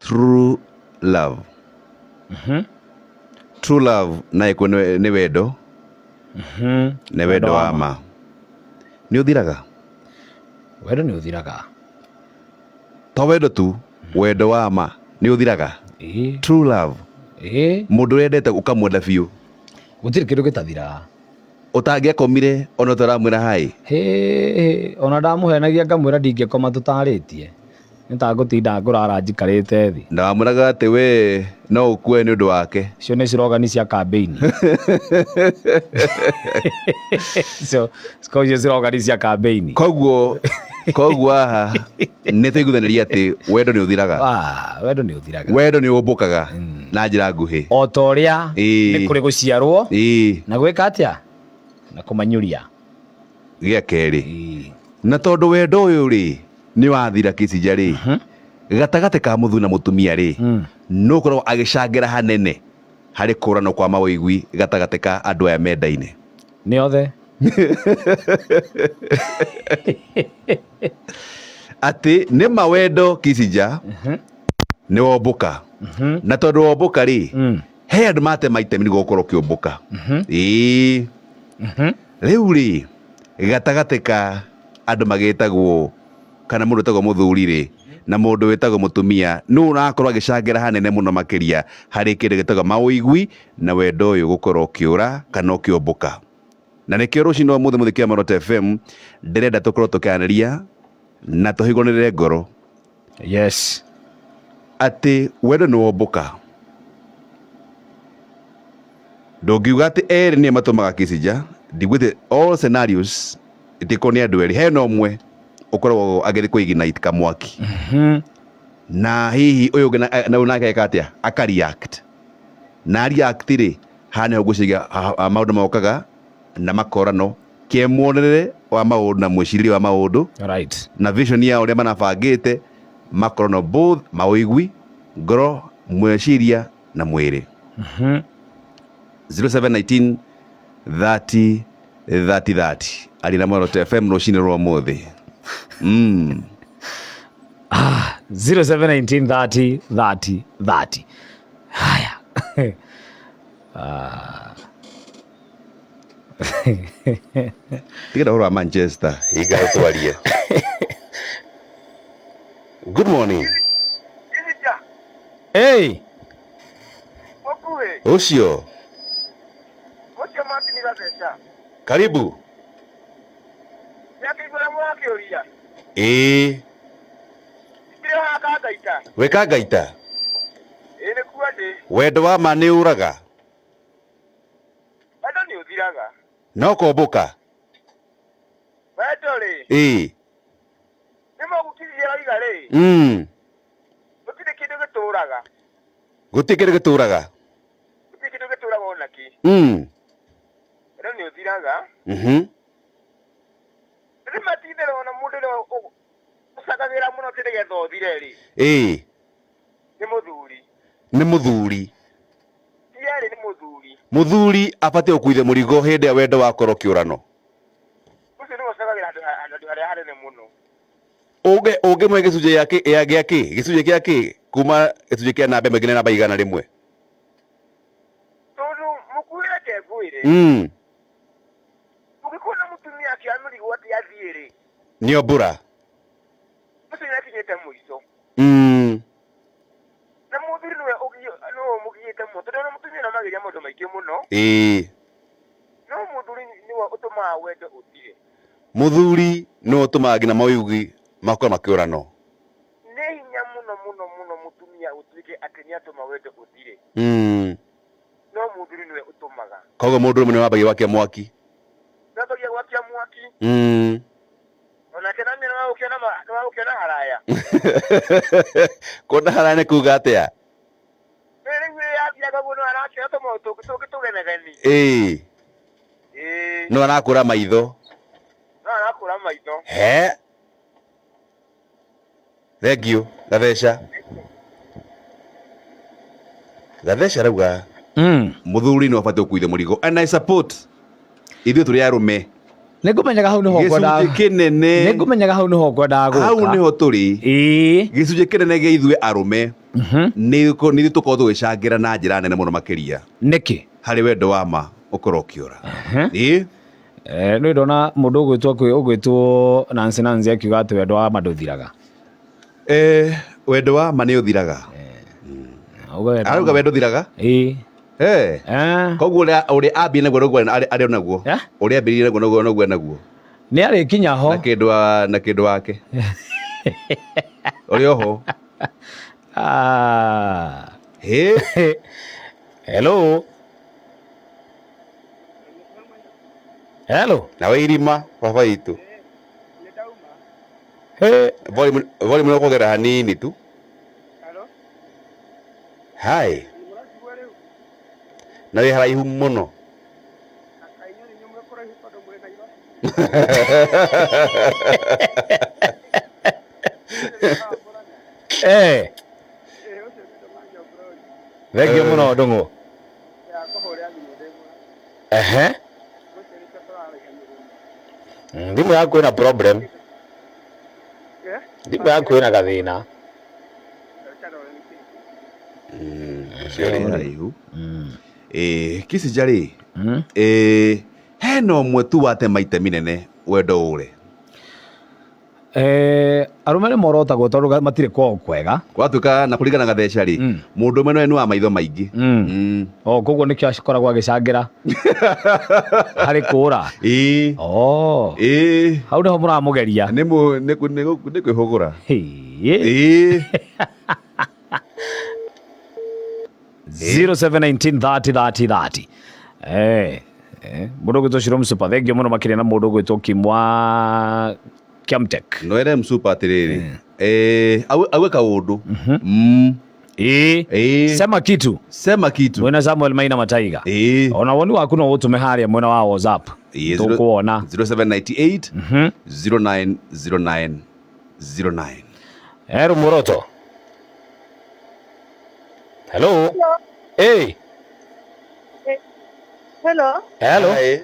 True love. True love na ĩkũ nĩ wendo. Nĩ wendo wa ma. Nĩ ũthiraga? Wendo nĩ ũthiraga. To wendo tu, wendo wa ma nĩ ũthiraga. Ĩĩ. True love. Ĩĩ. Mũndũ wendete ũkamwenda biũ. Gũtirĩ kĩndũ gĩtathiraga. Ũtangĩakomire ona ũtaramwĩra hi. Hĩ, ona ndamũhenagia ngamwĩra ndingĩkoma tũtarĩtie. Nĩ ta ngũtinda ngũrara njikarĩte thĩ. Na wamwĩraga atĩ we no ũkue nĩ ũndũ wake. Icio nĩ cirogani cia kambĩini. Icio cikoragwo icio cirogani cia kambĩini. Koguo koguo haha nĩ tũiguithanĩria atĩ wendo nĩ ũthiraga. Ah, wendo nĩ ũthiraga. Wendo nĩ ũmbũkaga na njĩra nguhĩ. O ta ũrĩa Ĩĩ. nĩ kũrĩ gũciarwo Ĩĩ. na gwĩka atĩa na kũmanyũria. Gĩa kerĩ. Ĩĩ. Na tondũ wendo ũyũ rĩ nĩ wathira kĩcija rĩ gatagatĩ ka mũthuri na mũtumia rĩ nĩ ũkoragwo agĩcangĩra hanene harĩ kũranwo kwa mawĩigwi gatagatĩ ka andũ aya mendaine. Nĩ othe. Atĩ nĩ ma wendo kĩcija nĩ wombũka na tondũ wombũka rĩ he andũ matema itemi nĩguo ũkorwo ũkĩũmbũka. Ĩĩ. Rĩu rĩ gatagatĩ ka andũ magĩtagwo kana mũndũ wĩtagwo mũthuri rĩ na mũndũ wĩtagwo mũtumia nũ ũrakorwo agĩcangĩra hanene mũno makĩria harĩ kĩndũ gĩtagwo maũigwi na wendo ũyũ gũkorwo ũkĩũra kana ũkĩũmbũka. Na nĩkĩo rũcinĩ rwa ũmũthĩ mũthikĩria wa Muoroto FM ndĩrenda tũkorwo tũkĩaranĩria na tũhingũranĩre ngoro. Yes. Atĩ wendo nĩ wombũka. Ndũngiuga atĩ erĩ nĩo matũmaga kĩcija, ndiguĩte all scenarios itikorwo nĩ andũ erĩ, hena ũmwe ũkoragwo agĩthiĩ kũ ignite kamwaki. Na hihi ũyũ ũngĩ na ũyũ nake eka atĩa? Aka react. Na react rĩ, haha nĩho ngwĩciria maũndũ mokaga na makorano kĩmuonerere wa maũndũ na mwĩcirĩrie wa maũndũ. Na vision ya ũrĩa marabangĩte makorano both maũigui, ngoro, mweciria na mwĩrĩ. 0719 30 30 30. Arĩ na Muoroto FM rũcinĩ rwa ũmũthĩ. 0719 30 30 30. Haya. Tiga ũhoro wa Manchester, hinga twarie. Good morning. Hey. Ũcio. Karibu. Ĩĩ. Wĩka ngaita. Wendo wa ma nĩ ũraga. Wendo nĩ ũthiraga. No kombũka. Wendo rĩ. Ĩĩ. Nĩ mũgũkithia oiga rĩ. Gũtirĩ kĩndũ gĩtũraga. Gũtirĩ kĩndũ gĩtũraga. Gũtirĩ kĩndũ gĩtũraga ona kĩ. Wendo nĩ ũthiraga. Rĩ matithera ona mũndũ ũrĩa ũcangagĩra mũno atĩ nĩgetha ũthire rĩ. Ĩĩ. Nĩ mũthuri. Nĩ mũthuri. Ti erĩ nĩ mũthuri. Mũthuri abatiĩ gũkuithia mũrigo hĩndĩ ĩrĩa wendo wakorwo kĩũrano. Ũcio nĩwe ũcangagĩra handũ harĩa hanene mũno. Ũngĩmũhe gĩcunjĩ gĩa kĩ, gĩa, gĩa kĩ? Gĩcunjĩ kĩa kĩ? Kuma gĩcunjĩ kĩa namba ĩmwe nginya namba igana rĩmwe. Tondũ mũkuĩ reke ngwĩre. Ũngĩkorwo na mũtumia akĩoya mũrigo atĩ athiĩ rĩ. Nĩ ombũra. Ũcio nĩ akinyĩte mũico. Na mũthuri nĩwe nĩwe ũmũgiĩte mũno, tondũ ona mũtumia no amageria maũndũ maingĩ mũno. No mũthuri nĩwe ũtũmaga wendo ũthire. Mũthuri nĩwe ũtũmaga nginya mawĩigwi makorwo makĩũrano. Nĩ hinya mũno mũno mũno mũtumia ũtuĩke atĩ nĩ atũma wendo ũthire. No mũthuri nĩwe ũtũmaga. Koguo mũndũrũme nĩwe wambagia gwakia mwaki. Nĩwe wambagia gwakia mwaki. Onake na nĩ wagũkĩona haraya. Kuona haraya nĩ kuga atĩa? Rĩu rĩu yathiaga ũguo no arakĩona tũmaũndũ tũngĩ tũngĩ tũgenegeni. Ĩĩ. Ĩĩ. No arakũra maitho. No arakũra maitho. He. Thank you. Gatheca. Gatheca rauga. Mũthuri no abatiĩ gũkuithia mũrigo. And I support. Ithuĩ tũrĩ arũme. Nĩngũmenyaga hau nĩho ngwendaga. Gĩcunjĩ kĩnene. Nĩngũmenyaga hau nĩho ngwendaga gũka. Hau nĩho tũrĩ. Ĩĩ. Gĩcunjĩ kĩnene gĩa ithuĩ arũme. Nĩ ithuĩ tũkorwo tũgĩcangĩra na njĩra nene mũno makĩria. Nĩkĩ? Harĩ wendo wa ma ũkorwo ũkĩũra. Ĩĩ. Nĩ ndona mũndũ ũgwĩtwo ũgwĩtwo Nancy Nancy akiuga atĩ wendo wa ma ndũthiraga. Wendo wa ma nĩ ũthiraga. Arauga wendo ũthiraga? Ĩĩ. Koguo ũrĩa ambia naguo noguo arĩ naguo. Ũrĩa ambĩrĩirie naguo noguo noguo naguo. Nĩ arĩkinya ho. Na kĩndũ na kĩndũ wake. Ũrĩ oho. Hello. Hello. Nawe irima baba itũ. Volume volume no kuongerera hanini tu. Hi. Na wĩ haraihu mũno. Thengio mũno Ndũng'ũ. Ehe. Thimũ yaku ĩna problem. Thimũ yaku ĩna gathĩna. Ũcio ũrĩ haraihu. Kicinja rĩ, hena ũmwe tu watema itemi nene wendo ũre. Arũme nĩ morotagwo tondũ matirĩ kwao kwega. Gwatuĩka na kũringana na gatheca rĩ, mũndũ ũmwe nĩ wa maitho maingĩ. Oh, koguo nĩkĩo akoragwo agĩcangĩra harĩ kũra. Ĩĩ. Oh. Ĩĩ. Hau nĩho mũramũgeria. Nĩ nĩ kwĩhũgũra. Ĩĩ. 0719 30 30 30. Mũndũ ũgwĩtwo Shiro Msupa, thengio mũno makĩria na mũndũ ũgwĩtwo Kimwa Kiamtek. Nwere Msupa atĩrĩrĩ. Auge kaũndũ. Ĩĩ. Sema kitu. Sema kitu. Mwena Samuel Maina Mataiga. Ĩĩ. Ona woni waku no ũtũme harĩa mwena wa WhatsApp. Tũkuona. 0798 0909 09. Hello Muroto. Hello. Hey. Hello. Hello. Hi.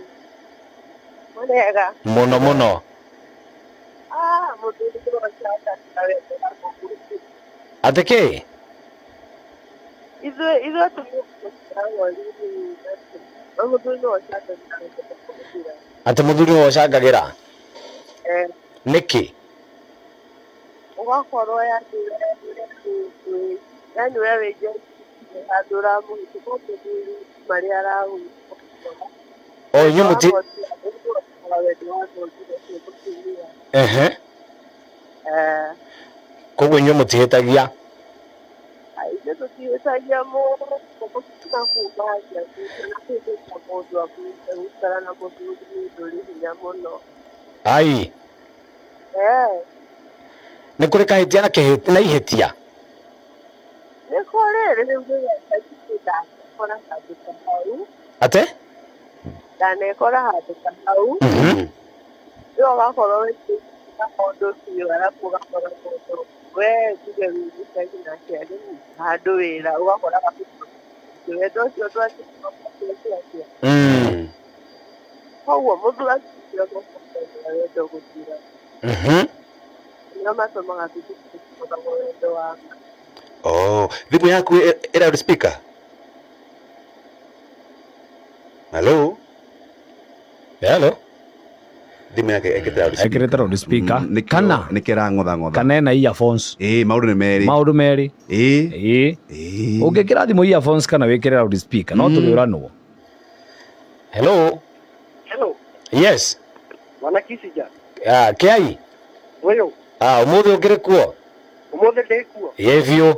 Mwega. Mũno mũno. Mũthuri nĩwe ũcangagĩra wendo wa mũthuri. Atĩ kĩ? Ithuĩ atumia tũkoragwo rĩu mũthuri nĩwe ũcangagĩra wendo wa mũthuri. Atĩ mũthuri nĩwe ũcangagĩra? Nĩkĩ? Ũgakorwo yani we wĩ handũ ũramũhĩtũka mũthuri marĩa arahũthĩra. O inyuĩ mũti Ehe. Koguo inyuĩ mũtihĩtagia? Ithuĩ tũtihĩtagia mũno, na kuma nja na kũhĩtĩria mũndũ akuĩte gũikara na mũthuri nĩ ũndũ ũrĩ hinya mũno. Ai. Nĩ kũrĩ kahĩtia na na ihĩtia? Nĩ kũrĩ, rĩu rĩrĩa ndanekora handũ ta hau. Atĩ? Ndanekora handũ ta hau. Rĩu ũgakorwo wĩna maũndũ biũ, arabu ũgakora mũndũ we tuge wĩ gĩcagi nake arĩ handũ wĩra, ũgakora wendo ũcio ndwathiĩ. Koguo mũthuri acio wendo gũthira. Nĩo matũmaga tũkoragwo wendo wa ma. Oh, thimũ yaku ĩ loudspeaker? Hello? Hello? Thimũ yake ĩkĩrĩte loudspeaker. Ĩkĩrĩte loudspeaker. Kana? Nĩkĩo ĩrang'otha ng'otha. Kana ĩna earphones. Ĩĩ, maũndũ nĩ merĩ. Maũndũ merĩ. Ĩĩ. Ĩĩ. Ĩĩ. Ũngĩkĩra thimũ earphones kana wĩkĩre loudspeaker, no tũrĩũranwo. Hello? Hello. Yes. Mwana Kicinja. Kĩai? Ũyũ. Ũmũthĩ ũkĩrĩ kuo? Ũmũthĩ ndĩ kuo. Ĩĩ biũ.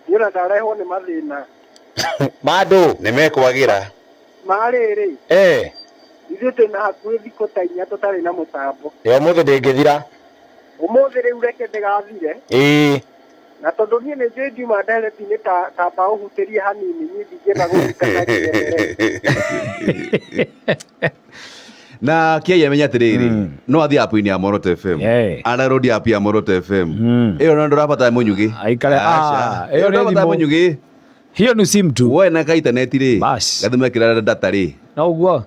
Niĩ ona ndarehwo nĩ mathĩna. Mandũ. Nĩ mekwagĩra. Marĩrĩ. Ithuĩ twĩna hakuhĩ thikũ ta inya tũtarĩ na mũtambo. Ĩ ũmũthĩ ndĩngĩthira. Ũmũthĩ rĩu reke ndĩgathire. Ĩĩ. Na tondũ niĩ nĩ njũĩ ndiuma ndereti-inĩ ta mba ũhutĩrie hanini, niĩ ndingĩenda gũthikana nginya. Na Kiai amenya atĩrĩrĩ, no athiĩ app-inĩ ya Moroto FM. Download app ya Moroto FM. Ĩyo no ndũrabatara mũnyugĩ. Aikare, Aca. ĩyo Ĩyo nĩ ndũrabatara thimũ. mũnyugĩ. Hiyo ni simu tu. Woe na ka internet rĩ. Bas. Gathimũ ekĩra data rĩ. Na ũguo.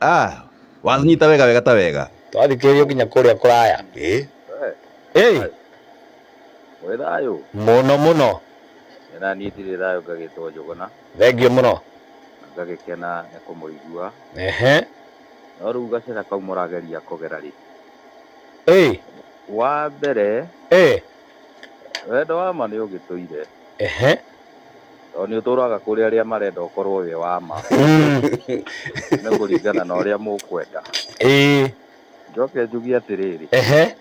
Wanyita wega wega ta wega. Twathikĩrĩrio nginya kũrĩa kũraya. Ĩĩ. Ĩĩ. Wĩ thayũ? Mũno mũno. Na niĩ ndirĩ thayũ ngagĩtwo Njũgũna. Thengio mũno. Na ngagĩkena nĩ kũmũigua. Ehe. No rĩu gacĩra kau mũrageria kũgera rĩ. Ĩĩ. Wa mbere. Ĩĩ. Wendo wa ma nĩ ũgĩtũire. Ehe. Tondũ nĩ ũtũraga kũrĩ arĩa marenda ũkorwo wĩ wa ma. Nĩ kũringana na ũrĩa mũkwenda. Ĩĩ. Njoke njuge atĩrĩrĩ. Ehe.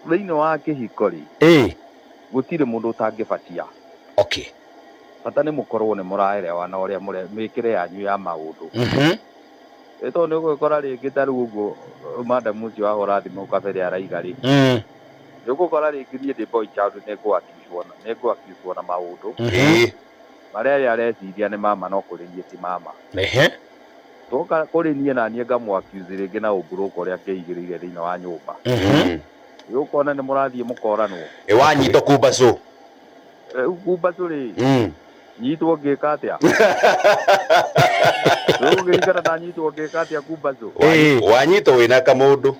Thĩinĩ wa kĩhiko rĩ. Ĩĩ. Gũtirĩ mũndũ ũtangĩbatia. Okay. Bata nĩ mũkorwo nĩ mũraerewana ũrĩa mĩkĩre yanyu ya maũndũ. Ĩ tondũ nĩ ũgũgĩkora rĩngĩ ta rĩu ũguo madam ũcio wahũra thimũ kabere araiga rĩ. Nĩ ũgũkora rĩngĩ niĩ ndĩ boy child nĩ ngũ-accuswo na maũndũ. Marĩa ye areciria nĩ mama no kũrĩ niĩ ti mama. Ehe. Twoka kũrĩ niĩ na niĩ ngamũ-accuse rĩngĩ na ũmburũka ũrĩa angĩigĩrĩire thĩinĩ wa nyũmba. Rĩu ũkona nĩ mũrathiĩ mũkoranwo. Ĩ wanyitwo kumbacũ. Rĩu kumbacũ rĩ. Nyitwo ngĩka atĩa? Rĩu ũngĩringana na nyitwo ngĩka atĩa kumbacũ? Wanyitwo wĩna kamũndũ.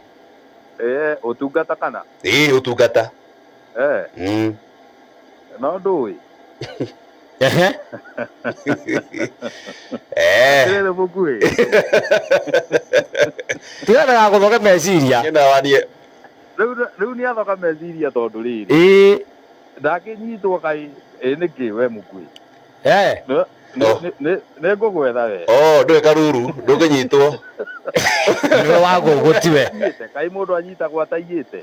Ũtungata kana? Ĩĩ ũtungata. No ndũĩ. Ehe. Atĩrĩrĩ mũkuhĩ. Tiga ndagagũthoge meciria. Niĩ na waniĩ. Rĩu nĩ athoga meciria tondũ rĩrĩ. Ĩĩ. Ndakĩnyitwo kaĩ ĩ nĩkĩ we mũkuhĩ? Eh. Nĩ ngũgwetha we. Oh, ndũĩ karuru, ndũngĩnyitwo. Nĩwe wa gũgũ tiwe. Kaĩ mũndũ anyitagwo ataiyĩte.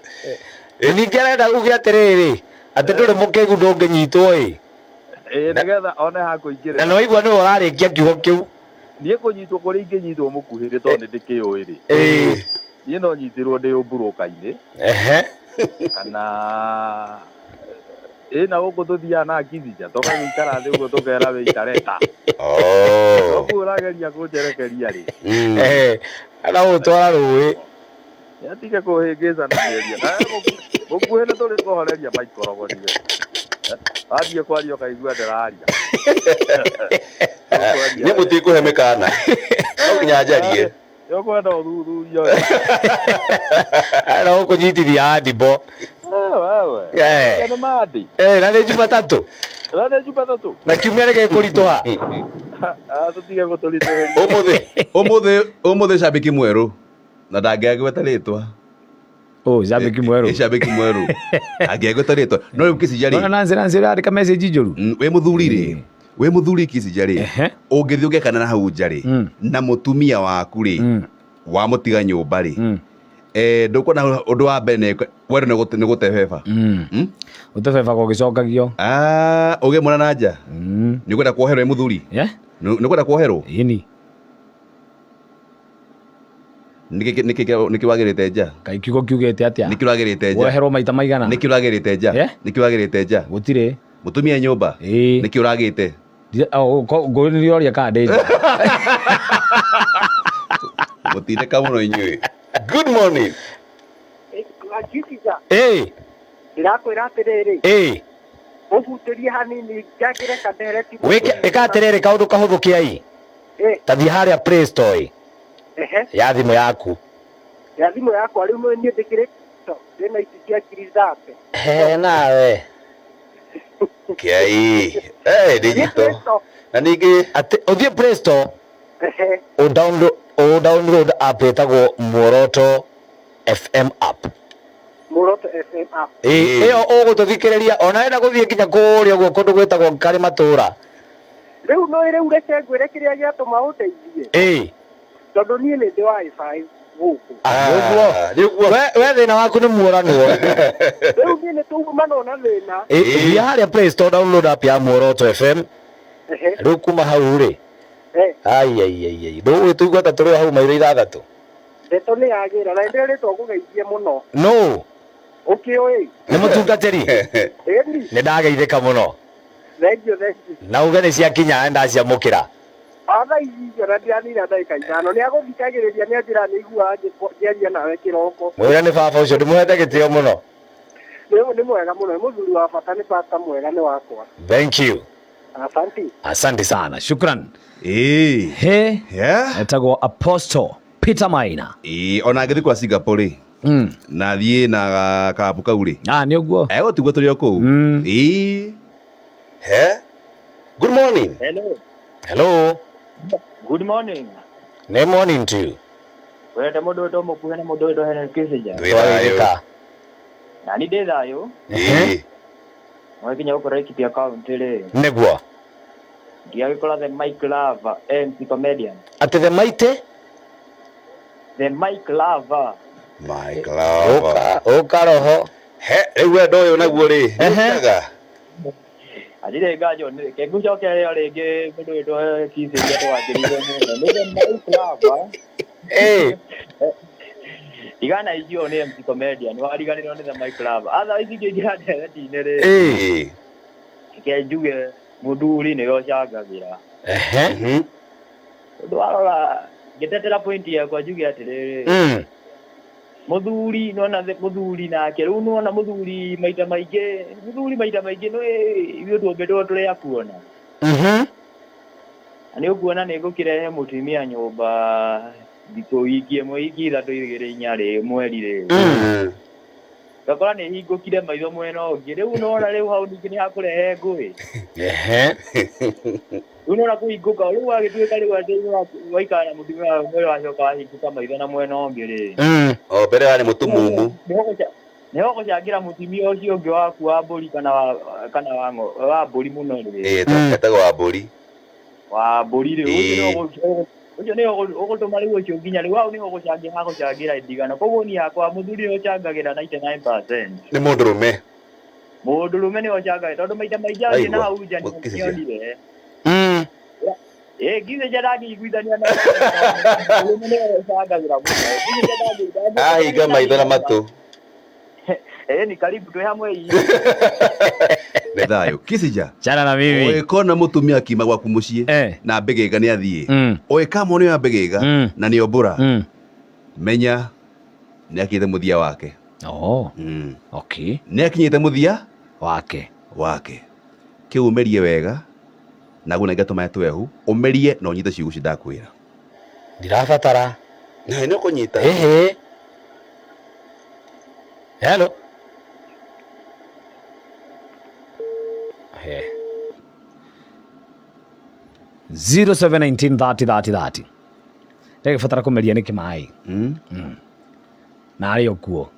Ningĩ arenda uge atĩrĩrĩ, atĩ ndũrĩ mũkĩgu ndũngĩnyitwo ĩ. Ĩĩ, nĩgetha one ha kũingĩrĩra. Na nĩwaigua nĩwe ũrarĩkia kiugo kĩu. Niĩ kũnyitwo kũrĩa ingĩnyitwo mũkuhĩ rĩ, tondũ nĩ ndĩkĩũĩ rĩ. Ĩĩ. Niĩ no nyitirwo ndĩ ũmburũka-inĩ. Ehe. Kana ĩ na gũkũ tũthiaga na Kithija, tũgagĩikara thĩ ũguo tũkera wĩikareta. Oh. Ũguo ũrageria kũnjerekeria rĩ. Ehe. Kana gũtwara rũĩ. Atige kũhĩngĩca na mĩario. Mũkuhĩ nĩ tũrĩ kũhoreria maikorogoni we. Wathiĩ kwaria ũkaigua ndĩraria. Nĩ mũtikũhe mĩkana. No nginya njarie. Nĩ ũkwenda ũthuthuria we. Na gũkũnyitithia andimbo. Wewe. Nĩ mandi. Na nĩ Jumatatũ. Na nĩ Jumatatũ. Na kiumia nĩ gĩkũritũha. Tũtige gũtũritũhĩria. Ũmũthĩ, ũmũthĩ, ũmũthĩ cambĩki mwerũ. Na ndangĩagweta rĩtwa. Oh, cambĩki mwerũ. Cambĩki mwerũ. Angĩagweta rĩtwa. No rĩu Kicija rĩ. Nona Nancy Nancy ũrandĩka message njũru. Wĩ mũthuri rĩ. Wĩ mũthuri Kicija rĩ. Ũngĩthiĩ ũgekana na hau nja rĩ. Na mũtumia waku rĩ. Wamũtiga nyũmba rĩ. Ndũkuona ũndũ wa mbere nĩ wendo nĩ gũtebeba. Ũtebebaga ũgĩcokagio. Ũgĩe mwana na nja. Nĩ ũkwenda kuoherwo wĩ mũthuri? Nĩ ũkwenda kuoherwo? Ĩni. Nĩkĩ wagĩrĩte nja? Kaĩ kiugo kiugĩte atĩa? Nĩkĩ ũragĩrĩte nja? Woherwo maita maigana? Nĩkĩ ũragĩrĩte nja? Nĩkĩ ũragĩrĩte nja? Gũtirĩ. Mũtumia nyũmba? Ĩĩ. Nĩkĩ ũragĩte? Ngũrĩrĩoria kana ndĩ nja. Mũtindĩka mũno inyuĩ. Good morning. Kicija. Ĩĩ. Ndĩrakwĩra atĩrĩrĩ. Ĩĩ. Ũhutĩrie hanini njagĩre kandereti. Wĩke ĩka atĩrĩrĩ kaũndũ kahũthũ kĩai. Ta thiĩ harĩa Play Store ĩ. Ya thimũ yaku. Ya thimũ yakwa rĩu niĩ ndĩkĩrĩ ndĩna ici cia ngiri thate. He nawe. Kĩai. Ndĩnyitwo. Na ningĩ atĩ ũthiĩ Play Store. Ũ download app ĩtagwo Muoroto FM app. Muoroto FM app. Ĩyo ũgũtũthikĩrĩria ona wenda gũthiĩ nginya kũrĩa ũguo kũndũ gwĩtagwo karĩ matũra. Rĩu no rĩu reke ngwĩre kĩrĩa gĩatũma ũndeithie. Ĩĩ. Tondũ niĩ nĩ ndĩ wifi gũkũ. Nĩguo. We thĩna waku nĩ muoranwo. Rĩu niĩ nĩ tũgumanwo na thĩna. Thiĩ harĩa Play Store download app ya Muoroto FM. Rĩu kuma hau rĩ. Ai ai ai ai. Ndũgũgĩtũigua ta tũrĩ o hau mairo ithathatũ. Ndeto nĩ yagĩra na nĩndĩrĩtwo ngũgeithie mũno. No. Ũkĩũĩ? Nĩ mũtungatĩri. Ĩni. Nĩ ndageithĩka mũno. Thengiũ thengiũ. Na uge nĩ ciakinya ndaciamũkĩra. Thaa ici icio na ndiranina ndagĩka ithano nĩ agũthikagĩrĩria nĩ anjĩra nĩ aiguaga ngĩaria nawe kĩroko. Mwĩre nĩ baba ũcio ndĩmũhete gĩtĩo mũno. Nĩ mwega mũno, nĩ mũthuri wa bata, nĩ bata mwega nĩ wakwa. Thank you. Asante. Asante sana. Shukran. Ĩĩ. He. Yeah. Etagwo Apostle Peter Maina. Ĩĩ, ona angĩthiĩ kwa Singapore rĩ. Na thiĩ na kabu kau rĩ. Ah, nĩ ũguo. Egũtigwo tũrĩ o kũu. Ĩĩ. He, good morning. Hello. Hello. Good morning. Nĩ morning to you. Wete mũndũ wĩtwo mũkuhĩ na mũndũ wĩtwo Henry Kissinger. Twĩ thayũ. Twarĩrĩka. Na ni ndĩ thayũ. Ĩĩ. Mwakinya gũkũ Laikipia County rĩ. Nĩguo. Ndiagĩkora the Mike Lava MC comedian. Atĩ the mighty The Mike Lava. Mike Lava. ũka ũka roho. He, rĩu wendo ũyũ naguo rĩ, Ehe. nĩũkaga? Hatirĩ nganja reke ngũcokerere o rĩngĩ mũndũ wĩtwo Kissinger tũwanjĩrĩire mũno. Nĩ the Mike Lava. Eh. Igana icio nĩ MC comedian wariganĩrwo nĩ the Mike Lava. Otherwise ingĩingĩra ndereti-inĩ rĩ. Eh. Ĩĩ. Reke njuge mũthuri nĩwe ũcangagĩra. Ehe. Mhm. Tondũ warora ngĩtetera point yakwa njuge atĩrĩrĩ. Muthuri nona muthuri nake riu nona muthuri maita maingi muthuri maita maingi no ithuĩ tuombĩtwo tũrĩ a kuona. Na nĩ ũkuona nĩ ngũkĩrehe mũtumia nyũmba thikũ wiki ĩmwe wiki ithatũ igĩrĩ inya rĩ mweri rĩ. Ngakora nĩ hingũkire maitho mwena ũngĩ rĩu nona rĩu hau ningĩ nĩ hakũrehe ngũĩ. Ehe. Rĩu nona kũhingũka rĩu wagĩtuĩka rĩu atĩ waikara na mũtumia wa mweri wacoka wahingũka maitho na mwena ũngĩ rĩ. O mbere warĩ mũtumumu. Nĩho gũcangĩra mũtumia ũcio ũngĩ waku wa mbũri kana wa kana wa wa mbũri mũno rĩ. Ĩĩ, etagwo wa mbũri. Wa mbũri rĩ, ũcio Ĩĩ. nĩho ũcio nĩho ũgũtũma rĩu ũcio nginya rĩu hau nĩho gũcangĩra hagũcangĩra ndigano. Koguo niĩ hakwa mũthuri nĩwe ũcangagĩra 99%. Nĩ mũndũrũme. Mũndũrũme nĩwe ũcangagĩra tondũ maita maingĩ athiĩ na Waigua. hau nja Mũkicicia. nĩonire. Ĩĩ Kissinger ndangĩiguithania na mũndũrũme nĩwe ũcangagĩra mũno. Kissinger Ahinga maitho na matũ. Ĩĩ ni karibu twĩ hamwe ii. Nĩ thayũ. Kissinger. Chana na mimi. Ũgĩkona mũtumia akiuma gwaku mũciĩ na mbĩgĩga nĩ athiĩ. Ũgĩkamwo nĩ mbĩgĩga na nĩ ombũra. Menya nĩ akinyĩte mũthia wake. Oh. Okay. Nĩ akinyĩte mũthia wake. Wake. Kĩu ũmerie wega na ngũnenge tũmaĩ twehu ũmerie na ũnyite ciugo ici ndakwĩra. Ndirabatara. Na nĩ ũkũnyita. Ehe. Hello. He. 0719 30 30 30. Ndagĩbatara kũmeria nĩkĩ maĩ. Na arĩ o kuo.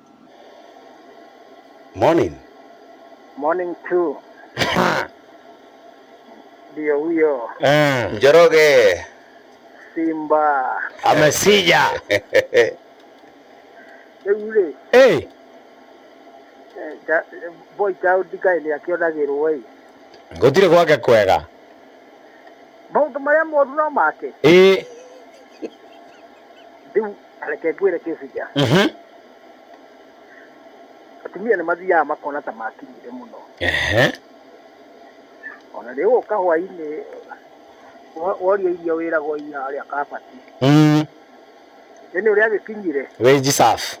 Morning. Morning too. Ndio huyo. Njoroge. Simba. Amesija. Rĩu rĩ. Eh. Boy child kaĩ nĩ akĩonagĩrwo ĩ. Gũtirĩ gwake kwega. Maũndũ marĩa moru no make. Ĩĩ. Rĩu reke ngwĩre Kissinger. Atumia nĩ mathiaga makona ta makinyire mũno. Ehe. Ona rĩu ũka hwainĩ woria irio wĩragwo iya harĩa kabati. Ĩnĩ ũrĩa agĩkinyire. Wĩ Jisaf.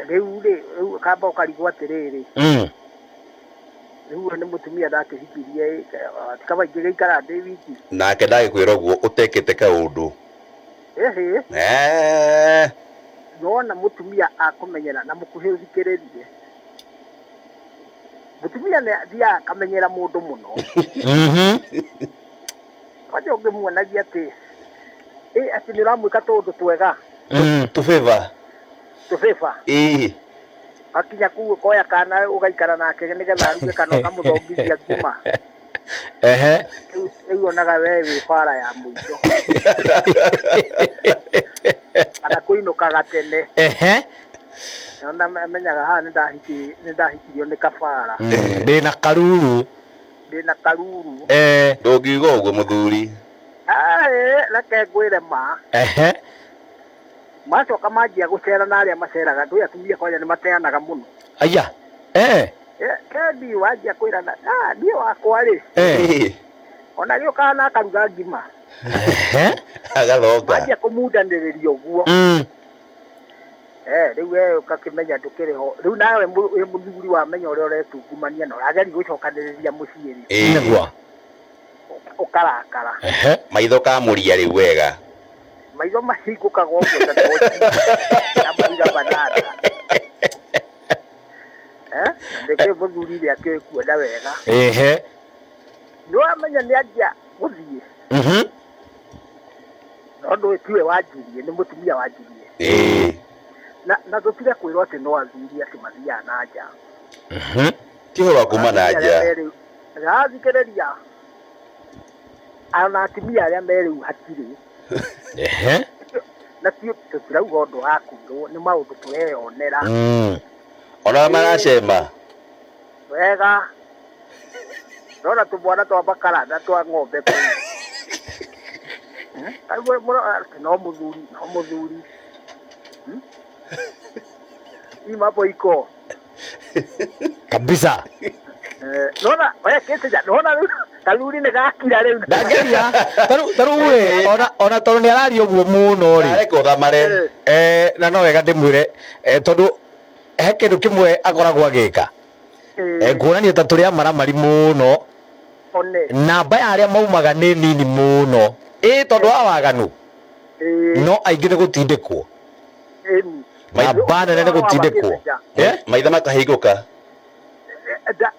Rĩu rĩ rĩu kamba ũkarigwo atĩrĩrĩ. Rĩu ũyũ nĩ mũtumia ndakĩhikirie kaba ingĩgĩikara ndĩ wiki. Nake ndagĩkwĩra ũguo ũtekĩte kaũndũ. Ĩhĩ. Eh. Nona mũtumia akũmenyera na mũkuhĩ ũthikĩrĩrie. Mũtumia nĩ athiaga akamenyera mũndũ mũno. Kwanja ũngĩmuonagia atĩ ĩ atĩ nĩ ũramwĩka tũũndũ twega. Tũbĩba. Tũbĩba. Ĩĩ. Akinya kũu ũkoya kana ũgaikara nake nĩgetha aruge kana ũkamũthongithia ngima. Ehe. Rĩu onaga we wĩ bara ya mũico. Kana kũinũkaga tene. Ehe. Ona menyaga haha nĩ ndahikirio nĩ kabara. Ndĩna karuru. Ndĩna karuru. Eh. Ndũngiuga ũguo mũthuri. Aĩ, reke ngwĩre ma. Ehe. Macoka manjia gũcera na arĩa maceraga ndũĩ atumia kwanja nĩ mateanaga mũno. Aya. Eh. Kendi wanjia kwĩrana, ah, niĩ wakwa rĩ. Eh. Ona gĩũkaga na akaruga ngima. Ehe. Agathonga. Wanjia kũmundanĩrĩria ũguo. Rĩu we ũgakĩmenya ndũkĩrĩ ho. Rĩu nawe wĩ mũthuri wamenya ũrĩa ũretungumania na ũrageria gũcokanĩrĩria mũciĩ rĩ. Nĩguo. Ũkarakara. Ehe. Maitho kamũria rĩu wega. Maitho mahingũkaga ũguo ta toci na mahiga banana. Eh? Nĩkĩ mũthuri rĩ akĩũĩ kuona wega. Ehe. Nĩ wamenya nĩ anjia gũthiĩ. No ndũĩ tiwe wanjirie, nĩ mũtumia wanjirie. Na tũtige kwĩrwo atĩ no athuri atĩ mathiaga na nja. Ti ũhoro wa kuma na nja. Rathikĩrĩria. Ona atumia arĩa me rĩu hatirĩ. Ehe. Na tũtirauga ũndũ wa kwĩrwo, nĩ maũndũ tũreyonera. Ona maracema. Wega. Ndona tũmwana twa makara na twa ng'ombe kũu. No mũthuri, no mũthuri. Ima boiko. Kabisa. Nona, we kĩtĩja, nona rĩu karuri nĩ gakira rĩu. Ndageria. Taru we ona tondũ nĩ araria ũguo mũno rĩ. Areka ũthamare. Na no wega ndĩmwĩre tondũ he kĩndũ kĩmwe akoragwo agĩka. Kuonania ta tũrĩ amaramari mũno. Namba ya arĩa maumaga nĩ nini mũno. Tondũ wa waganu. No aingĩ nĩ gũtindĩkwo. Namba nene nĩ gũtindĩkwo. Maitho makahingũka.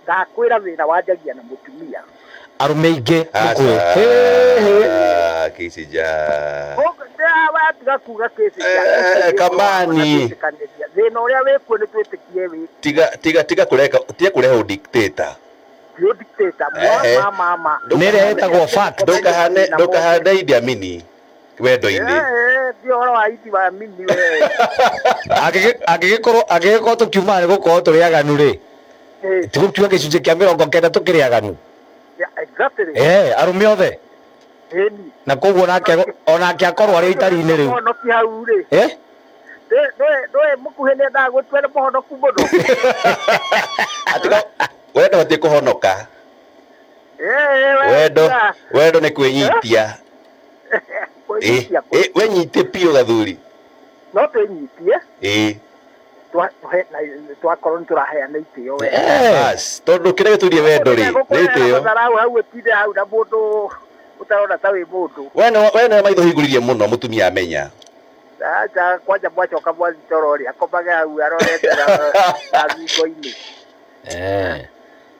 Ndakwĩra wĩra wanjagia na mũtumia. Arũme aingĩ nĩkũĩ. Kĩcija. Watiga kuga kĩcija. Kamani. Thĩna ũrĩa wĩkuo nĩ twĩtĩkie wĩ. Tiga tiga kũreka tiga kũrehe dictator. Ti dictator. Mama. Nĩ ĩrĩa ĩtagwo fact. Ndũkahane Idi Amini wendo-inĩ. Ti ũhoro wa Idi Amini we. Angĩgĩkorwo tũkiuma nĩ gũkorwo tũrĩ aganu rĩ. Tigũkiuga gĩcunjĩ kĩa 90 tũkĩrĩ aganu. Exactly. Arũme othe. Na koguo nake onake akorwo arĩ itari-inĩ rĩu. Mũhonoki hau rĩ. Ndũĩ mũkuhĩ nĩ endaga gũtua nĩ mũhonoku mũno. Atiga wendo ti kũhonoka. Wendo nĩ kwĩnyitia. Wenyitie biũ gathuri. No twĩnyitie. Twakorwo nĩ tũraheana itĩo wega. Bas, tondũ kĩrĩa gĩtũrie wendo rĩ, nĩ itĩo. Matharau hau ũtinde hau na mũndũ ũtarona ta wĩ mũndũ. We nĩwe maitho hingũririe mũno mũtumia amenya. Acha kwanja mwacoka mwathi toro rĩ, akomage hau arorete na thingo-inĩ.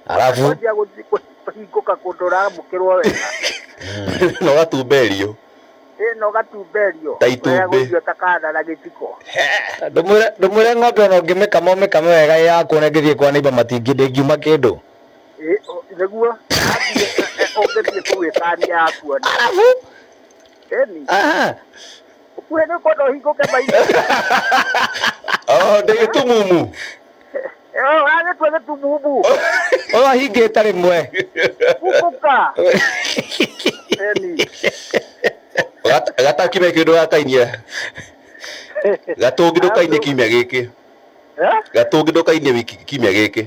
Alafu kwanjia kũhingũka kũndũ ũramũkĩrwo wega. Na ũgatumberio. No gatumberio. Ta itumbĩ. Gũthiĩ ta kana na gĩciko. Ndũmwĩre ng'ombe ona ũngĩmĩkama ũmĩkame wega ĩ yaku ona ĩngĩthiĩ kwa neighbor matingĩ ndĩngiuma kĩndũ. Nĩguo ũngĩthiĩ kũu ĩkania yakuona. Alafu ĩni. Ũkuhĩ nĩ ũkwenda ũhingũke maitho. Ndĩ gĩtumumu. Agĩtua gĩtumumu. Ũyũ ahingĩte rĩmwe. Hingũka. Ĩni. Gata kiumia gĩkĩ ndũgakainie. Gatũngi ndũkainie kiumia gĩkĩ. Gatũngi ndũkainie wiki kiumia gĩkĩ.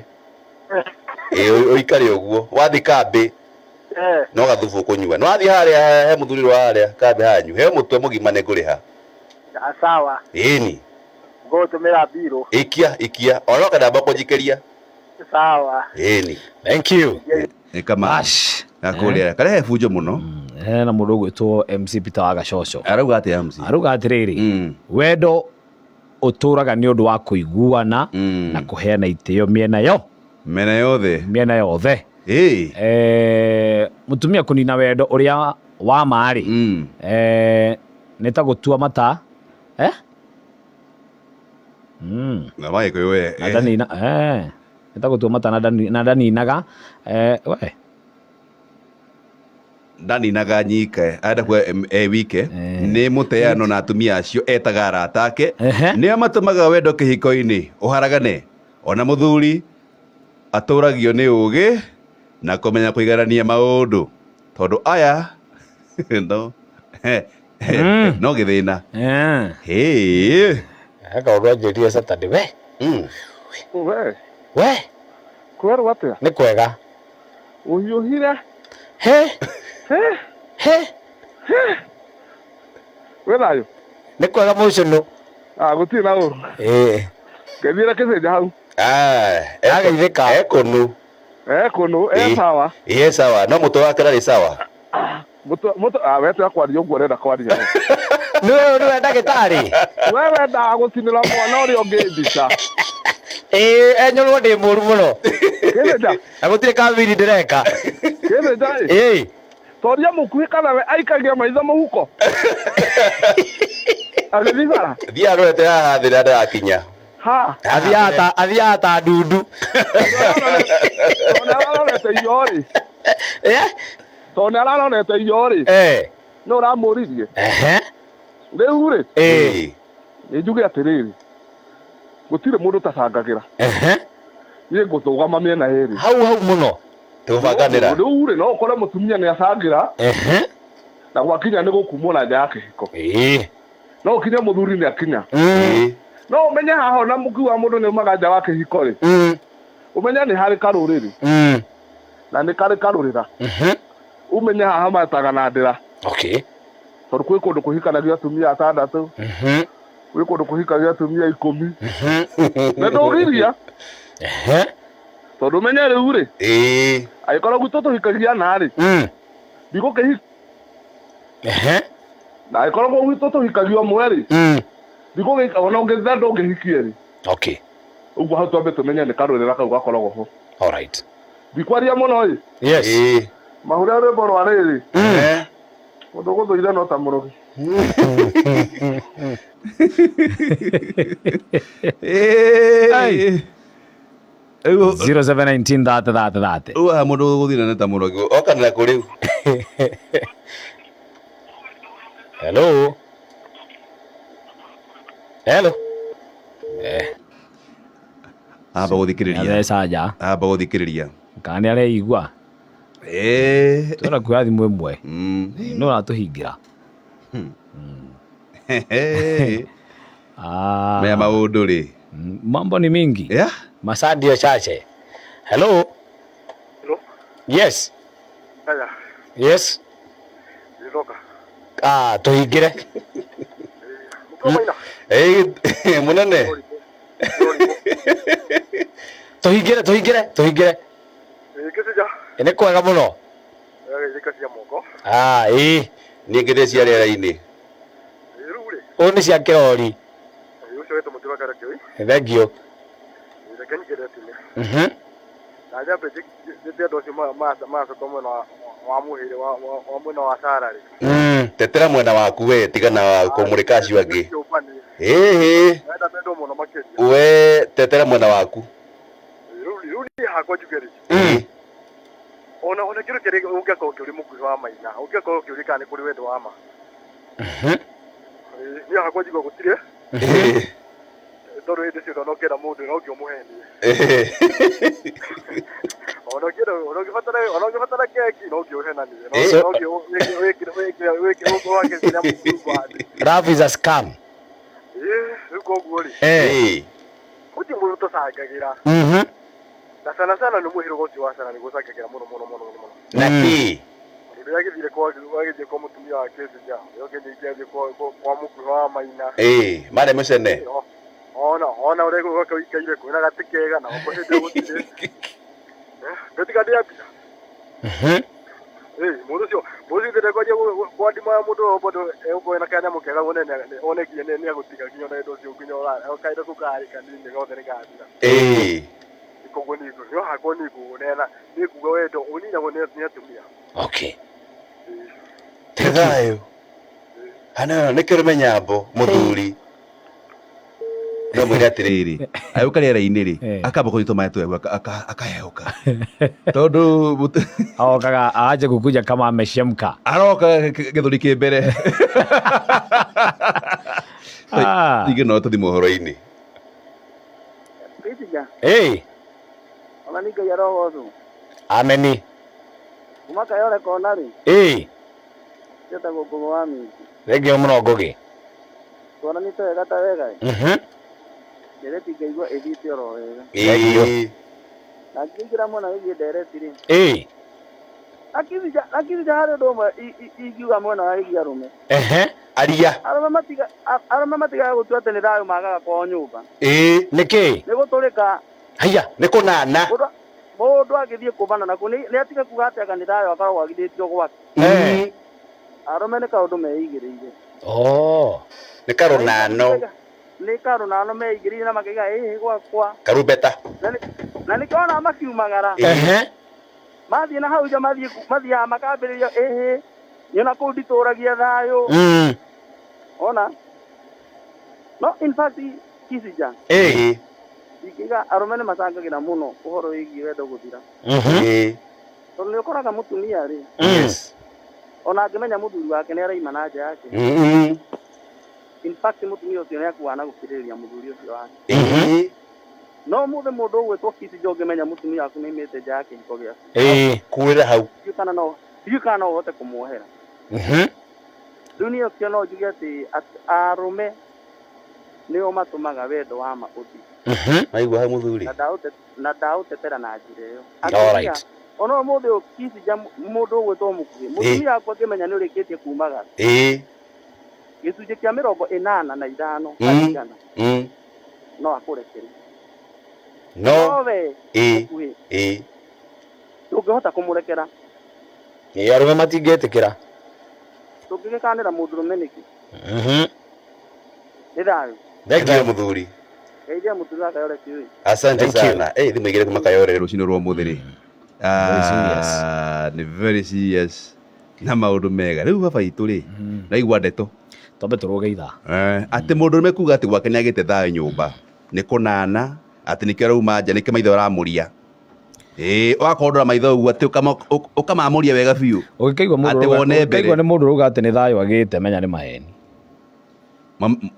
Ũikare ũguo. Wathiĩ kambĩ no gathubu ũkũnyua. No wathiĩ harĩa he mũthuri wa harĩa kambĩ hanyu, he mũtwe mũgima nĩ ngũrĩha. Sawa. Ĩni. Ngũtũmĩra mbirũ. Ikia. Ona no kandamba kũnjikĩria. Sawa. Ĩni. Thank you. Nĩ kama. Gakũrĩa karehe bunjo mũno. Hena mũndũ ũgwĩtwo MC Peter wa Gacoco. Arauga atĩa MC? Arauga atĩrĩrĩ, wendo ũtũraga nĩ ũndũ wa kũiguana na kũheana itĩo mĩena yo. Mĩena yothe. Mĩena yothe. Mũtumia kũnina wendo ũrĩa wa ma rĩ, nĩ ta gũtua mata. Na magĩkũyũ we. Na ndanina, nĩ ta gũtua mata na ndaninaga, we. Ndaninaga nyike arenda kuga e wike nĩ mũteano na atumia acio etaga arata ake nĩo matũmaga wendo kĩhiko-inĩ ũharagane. Ona mũthuri atũragio nĩ ũgĩ na kũmenya kũiganania maũndũ tondũ aya no no gĩthĩna. He kaũndũ anjĩrire Saturday we. We. We. Kwerwo atĩa? Nĩ kwega. Ũhiũhire. He. He. He. Wĩ thayũ? Nĩ kwega mũcũnũ. Gũtirĩ na ũru. Ngĩthiĩra kĩcenja hau. Agaithĩka. Ekũnũ. Ekũnũ, e sawa. Ĩ sawa, no mũtwe wake ndarĩ sawa. Mũtwe, we tiga kwaria ũguo ũrenda kwaria. Nĩwe ndagĩtarĩ. We wendaga gũcinĩra mwana ũrĩa ũngĩ mbica. Ĩĩ enyũrwo ndĩ mũru mũno. Kĩthĩnja. Na gũtirĩ kambini ndĩreka. Kĩthĩnja ĩ. Ĩĩ. Toria mũkuhĩ kana we aikagia maitho mũhuko. Agĩthiĩ bara. Thiĩ arorete haha thĩ na ndarakinya. Ha. Athiaga ta ndundu. Tondũ nĩ ararorete iyo rĩ. Eh? Tondũ nĩ ararorete iyo rĩ. Eh. Nĩ ũramũririe. Ehe. Rĩu rĩ. Ĩĩ. Nĩ njuge atĩrĩrĩ. Gũtirĩ mũndũ ũtacangagĩra. Ehe. Niĩ ngũthũgama mĩena ĩrĩ. Hau hau mũno. Tũgũbanganĩra. Rĩu rĩ no ũkore mũtumia nĩ acangĩra. Ehe. Na gwakinya nĩ gũkumwo na nja ya kĩhiko. Ĩĩ. No ũkinye mũthuri nĩ akinya. Ĩĩ. No ũmenye haha ona mũkiuga mũndũ nĩ aumaga nja wa kĩhiko rĩ. Ũmenye nĩ harĩ karũrĩrĩ. Na nĩ karĩ karũrĩra. Ũmenye haha metaga na ndĩra. Okay. Tondũ kwĩ kũndũ kũhikanagio atumia atandatũ. Gwĩ kũndũ kũhikagio atumia 10. Na ndũgiria. Ehe. Tondũ ũmenye rĩu rĩ. Ĩĩ. Angĩkorwo gwitũ tũhikagia ana rĩ. Ndigũkĩhika. Ehe. Na angĩkorwo gwitũ tũhikagia ũmwe rĩ. Ndigũgĩka ona ũngĩtha ndũngĩhikie rĩ. Okay. Ũguo hau twambe tũmenye nĩ karũrĩra kau gakoragwo ho. All right. Ndikwaria mũno ĩ. Yes. Ĩĩ. Mahũra rwĩmbo rwa rĩrĩ. Mũndũ ũgũthũire no ta mũrogi. Ĩĩ. Rĩu 0719 30 30 30. rĩu haha mũndũ ũgũthire nĩ ta mũrogi. Okanĩra kũ rĩu? Hello. Hello. Eh. Amba gũthikĩrĩria. Atheca nja. Amba gũthikĩrĩria. Kana nĩ areigua. Ĩĩ. Tũrona kuoya thimũ ĩmwe. No ũratũhingĩra. Ah. Maya maũndũ rĩ. Mambo ni mingi. Yeah. Masaa ndio chache. Hello. Hello. Yes. Haya, Yes. nilitoka. Ah, tuhingĩre. Ĩĩ mũnene. Tuhingĩre, tuhingĩre, tuhingĩre. Kĩcija. Nĩ kwega mũno. Gĩka cia moko. Ah, ĩĩ. Niĩ ngĩthĩ cia rĩera-inĩ. Rĩu rĩ, Ũyũ nĩ cia kĩrori. ũcio wetwo mũtĩ wa karakĩoi. Thank you. Reke nyingĩre tene. Mhm. Na njambe njĩte andũ acio macoka mwena wa mũhĩrĩ wa mwena wa Sara rĩ. Tetera mwena waku we tigana wa kũmũrĩka acio angĩ. Ĩhĩ. Menda mendwo mũno makĩria. We tetera mwena waku. Rĩu niĩ hakwa njuge rĩ. Ona ona kĩndũ kĩrĩa ũngĩakorwo kĩũrĩ mũkuhĩ wa maina, ũngĩakorwo kĩũrĩ kana nĩ kũrĩ wendo wa ma. Niĩ hakwa njigua gũtirĩ. Tondũ hĩndĩ ciothe ona ũkĩenda mũndũ no nginya ũmũhenie. Ona ũngĩenda ona ũngĩbatara ona ũngĩbatara keki no nginya ũhenanie. No nginya wĩkĩre wĩkĩre wĩkĩre wĩkĩre mũndũ. Love is a scam. Ĩĩ rĩu koguo rĩ. Eh. Gũtirĩ mũndũ ũtacangagĩra. Na sana sana nĩ mũhĩrĩga ũcio wa Sara nĩguo ũcangagĩra mũno mũno mũno mũno. Na kĩ? Rĩrĩa agĩthire kwa agĩthiĩ kwa mũtumia wa Kĩcija, ũrĩa ũngĩ ningĩ athiĩ kwa mũkuhĩ wa Maina. Ĩĩ, marĩ mũcene. Ona ona ũrĩa gwake ũikaire kwĩna gatĩ kega na gũkũ hĩndĩ gũtirĩ. Ndĩtiga ndĩambia. Ĩĩ mũndũ ũcio mũndũ ũcio ndekwanjia kwandima mũndũ ũyũ bado egũkorwo ena kanyamũ kega wone one nginya nĩ agũtiga nginya ona ũndũ ũcio nginya kahinda kau karĩ kanini gothe nĩ gathira. Ĩĩ. Koguo niĩ no hakwa niĩ nguonera niĩ nguga wendo ũninagwo nĩ atumia. Okay. Tĩ thayũ. Hana nĩ kĩrũme nyambo mũthuri. No mwĩre atĩrĩrĩ, agĩũka rĩera-inĩ rĩ, akamba kũnyitwo maĩ twegũ akahehũka. Tondũ Aokaga aache kukuja kama ameshemka. Aroka gĩthũri kĩ mbere. Ingĩ no tũthiĩ mohoro-inĩ. Kĩcija. Ĩĩ. Ona nĩ Ngai arogocwo. Ameni. Kuma Kayole kona rĩ. Ĩĩ. Njĩtagwo Ngũgũ wa Minji. Thengiũ mũno Ngũgĩ. Tuonanĩte wega ta wega ĩ. Mhm. Ndereti ngaigua ĩthiĩte oro wega. Ĩĩ. Na ngĩingĩra mwena wĩgiĩ ndereti rĩ. Ĩĩ. Na Kĩcija harĩ ũndũ ũmwe ingiuga mwena wa wĩgiĩ arũme. Ehe. Aria. Arũme matigaga gũtua atĩ nĩ thayũ magaga kwao nyũmba. Ĩĩ. Nĩkĩ? Nĩ gũtũrĩka. Haiya. Nĩ kũnana. Mũndũ agĩthiĩ kũmbana nakuo nĩ atige kuga atĩ anga nĩ thayũ akoragwo agithĩtio gwake. Arũme nĩ kaũndũ meigĩrĩire. Oh. Nĩ karũnano. Nĩ karũnano meingĩrire na makĩiga ĩhĩ gwakwa. Karumbeta. Na nĩkĩo makiumagara. Ehe. Mathiĩ na hau nja mathiĩ mathiaga makambĩrĩria ĩhĩ nyona kũu nditũragia thayũ. Ona no in fact Kisija Ĩĩ. ingĩiga arũme nĩ macangagĩra mũno ũhoro wĩgiĩ wendo gũthira. Ĩĩ. Tondũ nĩ ũkoraga mũtumia rĩ, Yes. ona angĩmenya mũthuri wake nĩ araima na nja yake, in fact mũtumia ũcio nĩ akuaga na gũkirĩrĩria mũthuri ũcio wake. Ĩĩ. No mũthĩ mũndũ ũgwĩtwo Kisija ũngĩmenya mũtumia waku nĩ aimĩte nja ya kĩhiko gĩaku, Ĩĩ. Kuĩra hau. Ndiũĩ kana no ũhote kũmuohera. Rĩu niĩ kĩo no njuge atĩ arũme nĩo matũmaga wendo wa ma ũthire. Maigua hau mũthuri. Na ndaũtetera na njĩra ĩyo. All right. Ona ũmũthĩ ũyũ Kisija mũndũ ũgwĩtwo mũkuhĩ, mũtumia waku angĩmenya nĩ ũrĩkĩtie kumagara, Ĩĩ. gĩcunjĩ kĩa 85 harĩ igana no akũrekere. No. No we Ĩĩ. mũkuhĩ Ĩĩ. ndũngĩhota kũmũrekera. Ĩĩ, arũme matingĩtĩkĩra. Ndũngĩgĩkanĩra mũndũrũme nĩkĩ? Nĩ thayũ. Thank you mũthuri. Geithia mũtumia wa Kayore kĩũĩ. Asante Thank you. sana. Eh, thimũ igĩrĩ kuma Kayore rũcinĩ rwa ũmũthĩ rĩ. Very serious. Nĩ very serious. Na maũndũ mega. Rĩu baba itũ rĩ, naigua ndeto. Twambe tũrũge ithaa. Atĩ mũndũ ũrũme kuga atĩ gwake nĩagĩte thayũ nyũmba nĩ kũnana, atĩ nĩkĩo arauma nja, nĩkĩo maitho aramũria. Ĩĩ, wakorwo ndora maitho ũguo atĩ ũkamamũria wega biũ. Ũngĩkaigua mũndũ Atĩ ũrauga- wone mbere. ũngĩkaigua nĩ mũndũ ũrauga atĩ nĩ thayũ agĩte, menya nĩ maheni.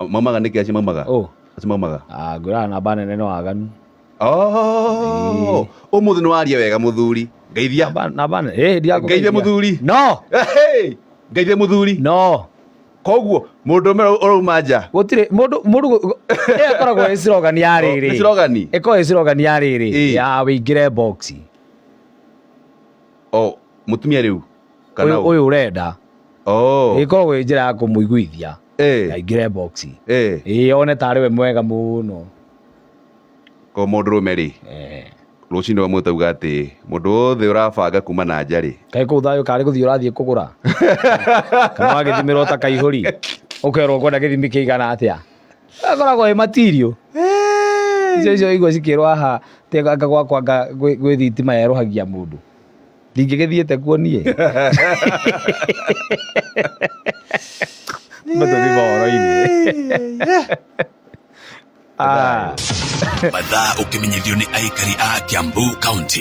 Maumaga nĩkĩ acio maumaga? Ũ. Acio maumaga. Ah, ngwĩraga namba nene nĩ waganu. Oh, ũmũthĩ nĩ waria wega mũthuri. Ngeithia. Namba nene. Ĩĩ, ndirakũgeithia. Ngeithia mũthuri. No. Hey, ngeithia mũthuri. No. Koguo mũndũ ũmwe ũrauma nja. Gũtirĩ mũndũ mũndũ ĩyo ĩkoragwo ĩ slogan ya rĩrĩ. Nĩ slogan? Ĩkoragwo ĩ slogan ya rĩrĩ Ĩĩ. ya wĩingĩre box. Oh, mũtumia rĩu. Kana Ũyũ ũ? ũyũ ũrenda. Oh. Ĩkoragwo ĩ njĩra ya kũmũiguithia. Eh. Aingĩre box. Eh. Ĩĩ, one tarĩ we mwega mũno. Ko mũndũ rũme rĩ. Rũcinĩ rwa mũthĩ tauga atĩ mũndũ wothe ũrabanga kuma na nja rĩ. Kaĩ kũu thayũ karĩ gũthiĩ ũrathiĩ kũgũra? Kana wagĩthimĩrwo ta kaihũri? Ũkerwo ũkwenda gĩthimi kĩigana atĩa? Ĩkoragwo ĩ material. Icio icio igua cikĩrwo haha atĩ anga gwakwa anga gwĩ thitima yerũhagia mũndũ. Ndingĩgĩthiĩte kuo niĩ. Tũthiĩ mohoro-inĩ. Mathaa ũkĩmenyithio nĩ aikari a Kiambu County.